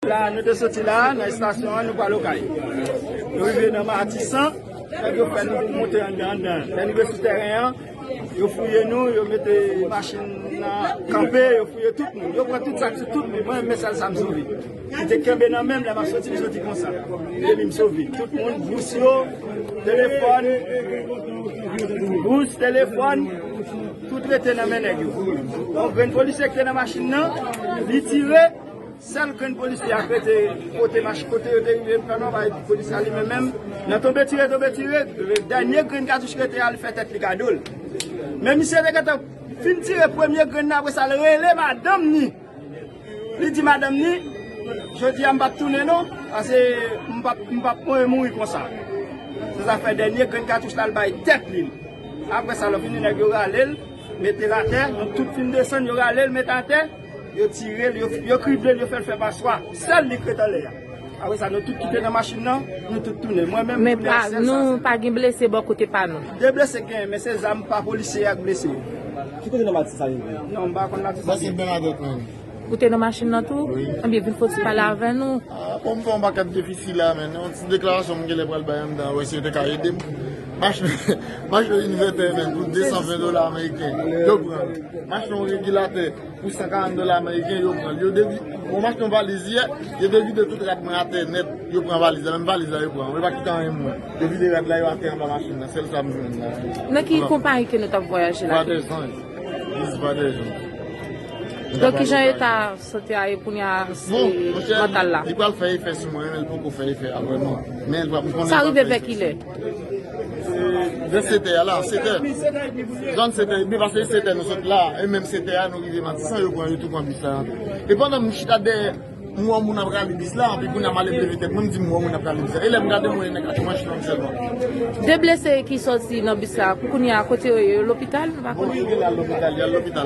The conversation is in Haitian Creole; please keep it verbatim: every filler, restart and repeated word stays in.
La, nou te soti la, nan estasyon an, nou pral Okay. Nou rive nan Matisan, nèg yo fè nou monte anndan, anndan. Lè nou rive sou tèren an, yo fouye nou, yo mete machin nan kanpe, yo fouye tout moun. Yo pran tout sa k sou tout moun. Mwen, men sèl sa m sove. Ki te kenbe nan men m, lè m ap soti, m soti konsa. Epi m sove. Tout moun, bous yo, telefòn, bous, telefòn, tout rete nan men nèg yo. Yon grenn polisye ki te nan machin nan, li tire, sèl grenn polisye a k rete kote mach-, kote yo te rive pran nan, bay polisye a li menm menm. Nan tonbe tire, tonbe tire, dènye grenn katouch ki rete a, li fè tèt li kado l. Men misye te gentan fin tire premye grenn nan, apre sa, l rele madanm ni. Li di madanm ni, "Jodi a m p ap tounen non, paske m p ap, m p ap mouri konsa." Se sa fè dènye grenn katouch la, l bay tèt li. Apre sa, lè fini, nèg yo rale l, mete l atè, nou tout fin desann, yo rale l, mete atè, yo tire l, yo, yo krible l, yo fè l fè paswa. Sèl li k ret anlè a. Apre sa, nou tout ki te nan machin nan, nou tout tounen. Mwen menm, Men kounye a, pa, sèl sa, nou sèl pa gen blese bò kote pa nou. De blese gen, men se zam pa polisye a k blese yo. Ki kote nan Matisan sa rive? Non, m pa konn Matisan. Mwen se Bènadèt menm. Ou te nan machin nan tou? Wi. Ebyen, vin fò ti pale avè nou. Ah, bon, m fè yon pakèt defisi la, men yon ti deklarasyon m genlè pral bay anndan, wè si yo te ka ede m. Machin, machin yon invètè, men, pou de san ven dola ameriken. Yo pran. Machin yon regilatè, pou san karant dola ameriken, yo pran l. Yo devi, bon, m achte yon valiz yè, yo devide tout rad mwen atè nèt, yo pran valiz la, menm valiz la yo pran, yo pa kite anyen mwen. Yo vide rad la, yo atè anba machin nan, sèl sa m jwenn la. Nan ki konpayi ke nou t ap vwayaje la? Vwa dèzanj. Lis Vwa dèzanj. Donk, kijan eta sante a ye kounye a, Bon, monchè, mantal la? Li pral fè efè sou mwen, men l poko fè efè a vrèman. Men l pral, m konnen Sa l pral rive fè vè efè. Kilè? Vè sèt è a la, sèt è. Zòn sèt è, men paske sèt è nou sot la, e menm sèt è a nou rive Matisan, yo pran, yo tou pran bis la antre. E pandan m chita dèyè, m wè moun ap rale bis la, anpi kounye a m ale leve tèt mwen, m di m wè moun ap rale bis la. E lè m gade, m wè nèg la tou machin nan sèlman. De blese ki sòti nan bis la, pou kounye a, kote yo ye? Yo lopital? Nou pa Bon, konnen. Yo genlè al lopital, y al lopital.